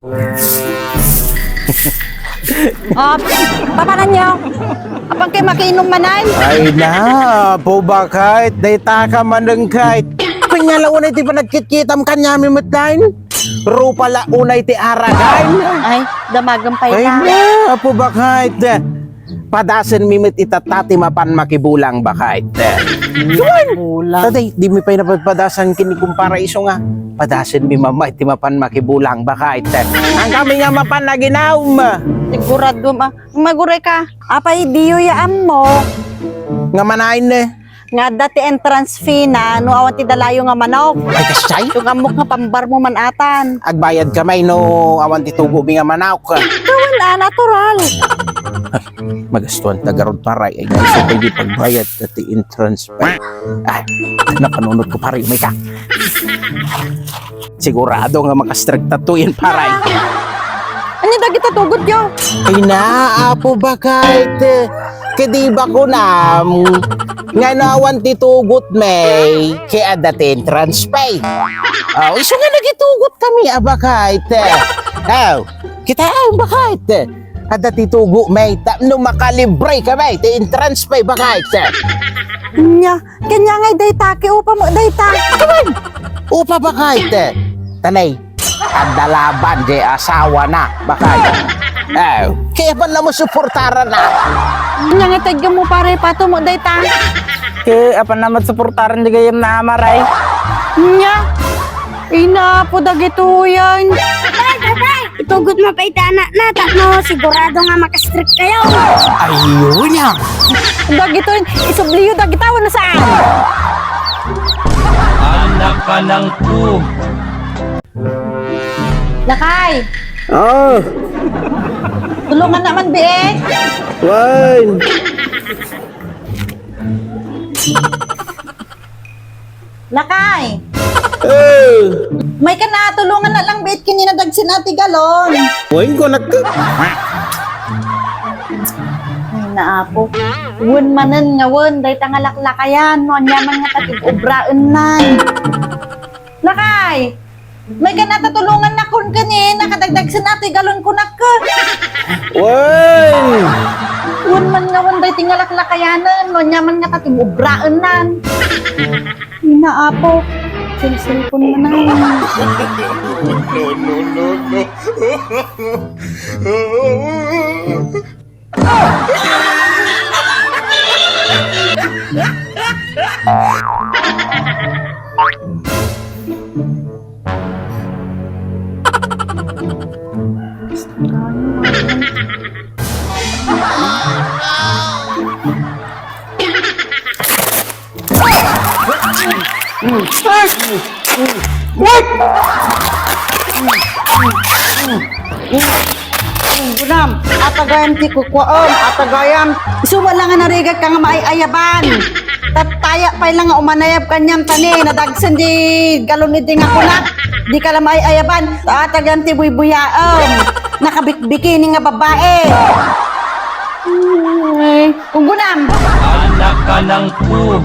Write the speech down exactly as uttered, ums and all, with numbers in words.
Ah, papananyo? Apang kay makiinom manen? Ay na, Apo Bakay, dayta ka manengkay. Kanya la unay ti panagkitkitam kanyami met laeng. Rupa la unay ti aragaw. Ay, damagan pay Ay na. Na, Apo Bakay. Padasenmi met ita ta ti mapan makibulang, Bakay. Bulang. Tatay, dimi pay napadpadasan ken ni kumpara isu nga. Padasenmi mamay ti mapan makibulang, Bakay. Ang kami nga mapan naginawm. Sigurado ma-, maguray ka. Apay, diyo ya ammo. Nga manain ne. Nga adda ti entrance fee na no awan ti dalayo nga manok. Ay, kasay? Ito nga ammok nga pambar mo man atan. Agbayad ka may no awan ti tugo mi nga manok. Kawan, ah, natural. Magastuan ta garud, paray. Ay, gusto ko di pagbayad ta ti entrance fee. Ay, napanunot ko, pare, may ka. Sigurado nga makastrek ta to yan, paray. Ania dagita tugot yo? Ay na, Apo Bakay. Kadi ba kunam nga no awan ti tugot may kay adda ti entrance fee. Oh, isu nga nagitugot kami, a Bakay. Oh, kita, a Bakay. Adda ti tugo may tapno makalibre kami ti entrance fee, Bakay. Nya, kanya nga dayta, ki upa mo dayta. Kaman! Upa, Bakay. Tanay, adda laban di asawa na, Bakay. Eh, kaya pa na mo suportaran na. Nya nga tagyo mo pare, pato mo dayta. Kaya apan na mo suportaran di gayam na amaray. Nya, ina po dagito yan. Tatay, tatay! Itugot mo pa iti anakna, tapno sigurado nga makastrek kayo. Ayun yan. Dagito, isubliyo, dagita, wala saan. Anak ka ng pu. Lakay! Ah! Tulungan naman, biik! Wine! Lakay! Eh! May ka na, tulungan na lang, biit, kinina dagsin ati galon. Wine ko, nak-, Ay, naapo. Wen manen nga wen, dayta nga laklakayan, no, anya man nga tagig-obraen nan. Lakay! May ka na tatulungan na kun kani, nakadagdagsen atoy galon kunak ka. Wen! Wen man nga wen, dayta nga laklakayanen, no, anya man nga tagig-obraen nan. Ina, apo. Cellphone mo na. No, no, no, no. Gunam, atagayam ti kukuaem, atagayam. Isu met la nga narigat ka nga maay-ayaban. Tattaya pay la nga umanayab kaniam tani, nadagsen di galon idi nga kunak. Di ka la maay-ayaban. Atagayam ti buybuyaem. Nakabikbikini nga babae. Ay, gunam. Anak ka ng pu.